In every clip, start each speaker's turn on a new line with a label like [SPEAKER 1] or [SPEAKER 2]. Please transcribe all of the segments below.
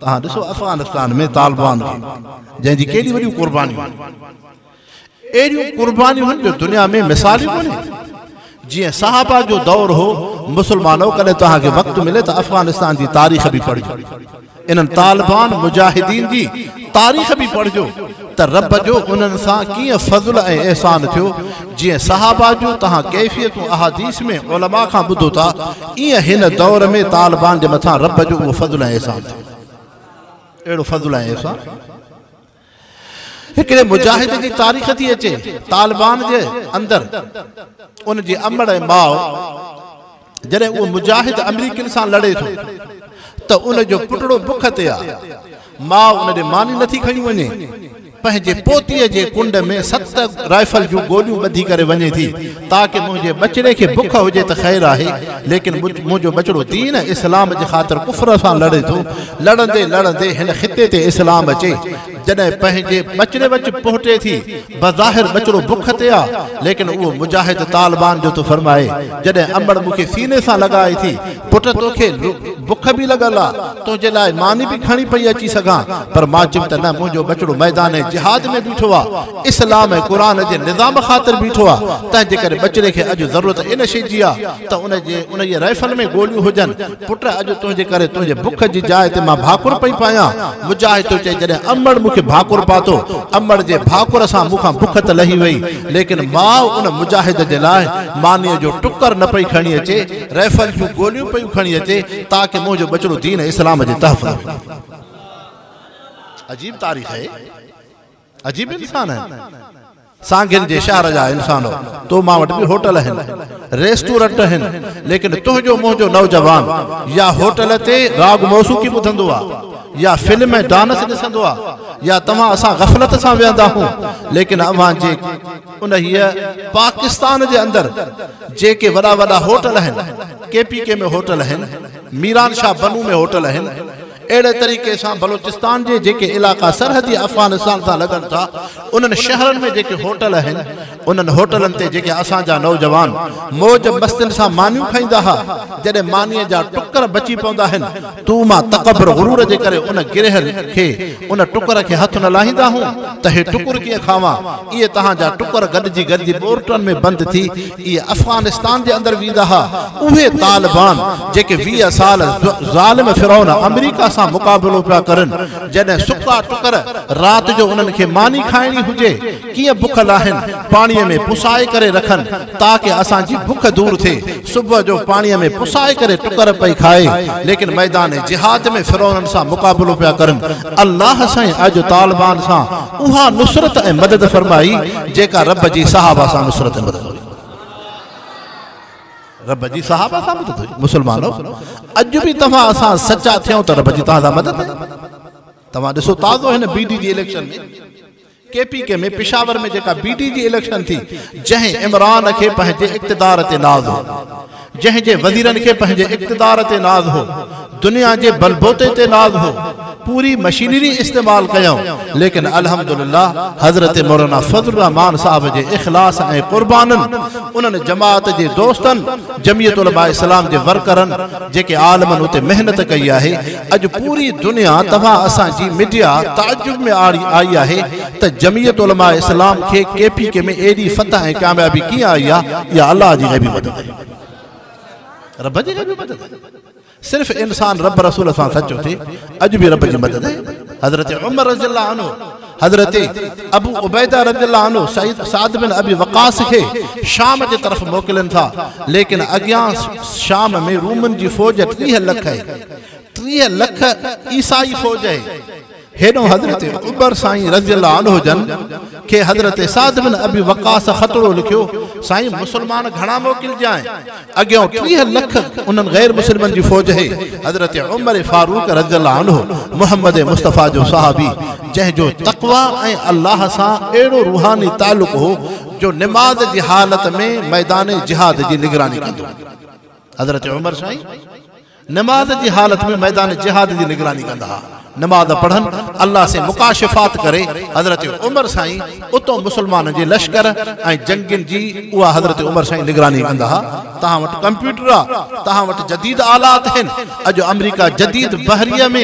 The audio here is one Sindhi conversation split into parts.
[SPEAKER 1] توهان ڏسو افغانستان ۾ طالبان کي جنهن جي ڪيڏي وڏيون قربانيون آهن. اهڙيون قربانيون آهن جو دنيا ۾ مثال ئي ڪونهي. جيئن صحابه جو دور هو، مسلمانو ڪڏهن توهان کي وقت ملي ته افغانستان جي تاريخ به پڙهجو. انهن طالبان مجاهدين جي تاريخ به پڙهجو ته رب جو انهن سان ڪيئن فضل ۽ احسان ٿيو. جيئن صحابه جون توهان ڪيفيتون احاديث ۾ علماء کان ٻڌو ٿا، ايئن هن دور ۾ طالبان جي مٿان رب جو اهو فضل ۽ احسان ٿيو. اهڙو فضل ۽ احسان هڪڙي مجاهد جي تاريخ ٿي اچي. طالبان جي اندر ان جي امڙ ۽ ماء جڏهن اهو مجاهد آمريڪين سان لڙي ٿو ته ان جو پٽڙو بک تي آ، ماء ان ڏي ماني نٿي کڻي وڃي، پنهنجي پوتيء جي ڪنڊ ۾ 7 رائفل جون گوليون ٻڌي ڪري وڃي ٿي، تاڪه منهنجي ٻچڙي کي بک هجي ته خير آهي، ليڪن منهنجو ٻچڙو دين ۽ اسلام جي خاطر ڪفر سان لڙي ٿو، لڙندي لڙندي هن خطي تي اسلام اچي، جڏهن پنهنجي ٻچڙي وٽ پهٽي ٿي، بظاهر ٻچڙو بک تي آ، ليڪن اهو مجاهد طالبان جو ٿو فرمائي، جڏهن امڙ مون کي سيني سان لڳائي ٿي، پٽ توکي بک به لڳل آ، تنهنجي لاء ماني به کڻي پئي اچي سگهان، پر مان چيم ته نه، منهنجو ٻچڙو ميدان جهاد ۾ بيٺو آ، اسلام ۽ قرآن جي نظام خاطر بيٺو آ، تنهنجي ڪري ٻچڙي کي اڄ ضرورت ان شيء جي آ ته ان جي انهيء رائفل ۾ گوليون هجن، پٽ اڄ تنهنجي ڪري تنهنجي بک جي جاء تي مان ڀاڪر پئي پايان. مجاهد ٿو چئي جڏهن امڙ مون کي ڀاڪر پاتو، امڙ جي ڀاڪر سان مون کان بک ته لهي وئي، ليڪن ماء ان مجاهد جي لاء مانيء جو ٽڪر نه پئي کڻي اچي، رائفل جون گوليون پيون کڻي اچي، تاڪه منهنجو ٻچڙو دين اسلام جي تحفظ ۾. عجيب تاريخ آهي. عجيب انسان آهن. سانگين جي شهر جا انسانو، تو مان وٽ به هوٽل آهن، ريسٽورنٽ آهن، ليڪن تنهنجو منهنجو نوجوان يا هوٽل تي راڳ موسيقي ٻڌندو آ، يا فلم ۽ ڊانس ڏسندو آ، يا توهان اسان غفلت سان ويهندا آهون، ليڪن اوهان جي انهيء پاڪستان جي اندر جيڪي وڏا وڏا هوٽل آهن، ڪي پي ڪي ۾ هوٽل آهن، ميران شاهه بنو ۾ هوٽل آهن، اهڙي طريقي سان بلوچستان جي جيڪي علائقا سرحدي افغانستان سان لڳن ٿا انهن شهرن ۾ جيڪي هوٽل آهن انهن هوٽلن تي جيڪي اسان جا نوجوان موج مستين سان مانيون کائيندا ها جڏهن مانيء جا ٽڪر بچي پوندا آهن تو مان تڪبر غرور جي ڪري ان گرهه کي ان ٽڪر کي هٿ نه لاهيندا هون ته هي ٽڪر ڪيئن کاوان اهي توهان جا ٽڪر گڏجي گڏجي ٻورٽن ۾ بند ٿي اهي افغانستان جي اندر ويندا ها. اهي طالبان جيڪي 20 سال ظالم فرعون آمريڪا سان مقابلو پيا ڪرن، جڏهن سڪا ٽڪر رات جو انهن کي ماني کائڻي هجي، ڪيئن بک لاهن، پاڻيء ۾ پسائي ڪري رکن تاڪه اسان جي بک دور ٿئي، صبح جو پاڻيء ۾ پسائي ڪري ٽڪر پئي کائي، ليڪن ميدان جهاد ۾ فرعونن سان مقابلو پيا ڪرن. الله سائين اڄ طالبان سان اها نصرت ۽ مدد فرمائي جيڪا رب جي صحابه سان نصرت ۽ مدد هئي. رب جي صحابه سان مدد هئي. مسلمانو! اڄ به توهان اسان سچا ٿيون ته رب جي توهان سان مدد آهي. توهان ڏسو تازو هن بي ڊي جي اليڪشن ۾ ڪي پي ڪي ۾ پشاور ۾ جيڪا بي ڊي جي اليڪشن ٿي جنهن عمران کي پنهنجي اقتدار تي ناز هو، جنهن جي وزيرن کي پنهنجي اقتدار تي ناز هو، دنيا جي بلبوتي تي ناز هو، پوري مشينري استعمال ڪيائون، ليڪن الحمدلله حضرت مولانا فضل الرحمان صاحب جي اخلاص ۽ قربانن، انهن جماعت جي دوستن، جمعيت علماء اسلام جي ورڪرن جيڪي عالمن اتي محنت ڪئي آهي، اڄ پوري دنيا توهان اسان جي ميڊيا تعجب ۾ آئي آهي ته جمعيت علماء اسلام کي ڪي پي ڪي ۾ ايڏي فتح ۽ ڪاميابي ڪيئن آئي آهي، اها الله جي غيبي مدد آهي. رب جي غيبي مدد آهي. صرف انسان رب رسول سان سچو ٿئي اڄ به رب جي مدد آهي. حضرت عمر رضي الله عنه، حضرت ابو عبيده رضي الله عنه سعيد سعد بن ابي وقاص کي شام جي طرف موڪلين ٿا، ليڪن اڳيان شام ۾ رومن جي فوج 30 لک آهي، 30 لک عيسائي فوج آهي. هيڏانهن حضرت عمر سائين رضي الله عنه جن کي حضرت سعد بن ابي وقاص خطڙو لکيو، سائين مسلمان گهڻا موڪلجانء، اڳيان 30 لک انهن غير مسلمن جي فوج هي. حضرت عمر فاروق رضي الله عنه محمد مصطفيٰ جو صحابي جنهن جو تقويٰ ۽ الله سان اهڙو روحاني تعلق هو جو نماز جي حالت ۾ ميدان جهاد جي نگراني ڪندو هو. حضرت عمر سائين نماز جي حالت ۾ ميدان جهاد جي نگراني ڪندا ها. نماز پڙهن، الله سين مڪاشفات ڪري، حضرت عمر سائين اتو مسلمانن جي لشڪر ۽ جنگين جي اها حضرت عمر سائين نگراني ڪندا ها. توهان وٽ ڪمپيوٽر آ، توهان وٽ جديد آلات آهن، اڄ آمريڪا جديد بحريه ۾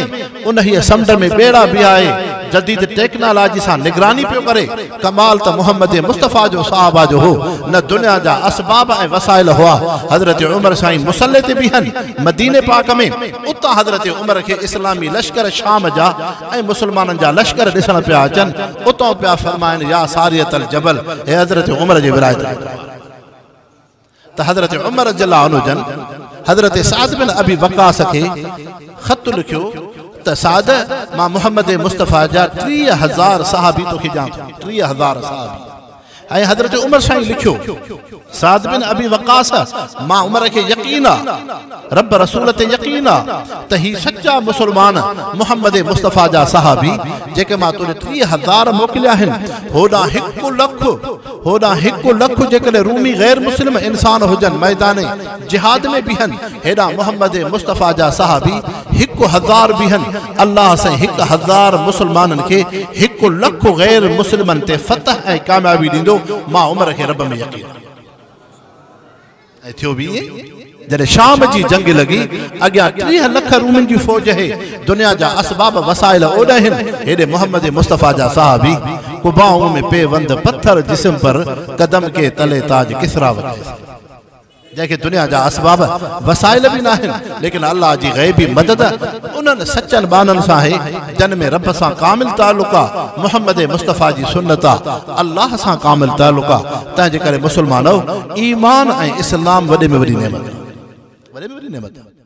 [SPEAKER 1] انهيء سمنڊ ۾ ٻيڙا بيهائي جديد ٽيڪنالاجي سان نگراني پيو ڪري. ڪمال ته محمد مصطفيٰ جو صحابه جو هو، نه دنيا جا اسباب ۽ وسائل هئا. حضرت عمر سائين مصلي تي بيهن مديني پاڪ ۾، اتان حضرت عمر کي اسلامي لشڪر شام جا ۽ مسلمانن جا لشڪر ڏسڻ پيا اچن، اتان پيا فرمائن يا سارية الجبل، هي حضرت عمر جي ولايت جو دور. ته حضرت عمر رضي الله عنه جن حضرت سعد بن ابي وقاص کي خط لکيو ته سعد مان محمد مصطفيٰ جا 30,000 صحابي توکي ڏيان ٿو، 30,000 صحابي. ۽ حضرت عمر سائين لکيو سعد بن ابي وقاص مان عمر کي يقين آ، رب رسول تي يقين آ ته هي سچا مسلمان محمد مصطفيٰ جا صحابي جيڪي مان توڏي 30,000 موڪليا آهن، هوڏانهن هڪ لک، هوڏانهن هڪ لک جيڪڏهن رومي غير مسلم انسان هجن ميدان جهاد ۾ بيهن، هيڏانهن محمد مصطفيٰ جا صحابي 1000 بيهن، الله سائين 1000 مسلمانن کي هڪ لک غير مسلمن تي فتح ۽ ڪاميابي ڏيندو، مان عمر کي رب ۾ يقين آ. ۽ ٿيو به ائين، جڏهن شام جي جنگ لڳي، اڳيان 30 لک رومين جي فوج هي، دنيا جا اسباب وسائل اوڏانهن، هيڏي محمد مصطفيٰ جا صحابي، قبائون ۾ پيوند پٿر جسم پر، قدم ڪي تلي تاج ڪسريٰ و قيصر. جنهن کي دنيا جا اسباب وسائل به ناهن، ليڪن الله جي غيبي مدد انهن سچن ٻانهن سان آهي، جن ۾ رب سان ڪامل تعلق آ، محمد مصطفيٰ جي سنت آ، الله سان ڪامل تعلق آ، تنهن جي ڪري مسلمانؤ! ايمان ۽ اسلام وڏي ۾ وڏي نعمت آ. وڏي ۾ وڏي نعمت آ.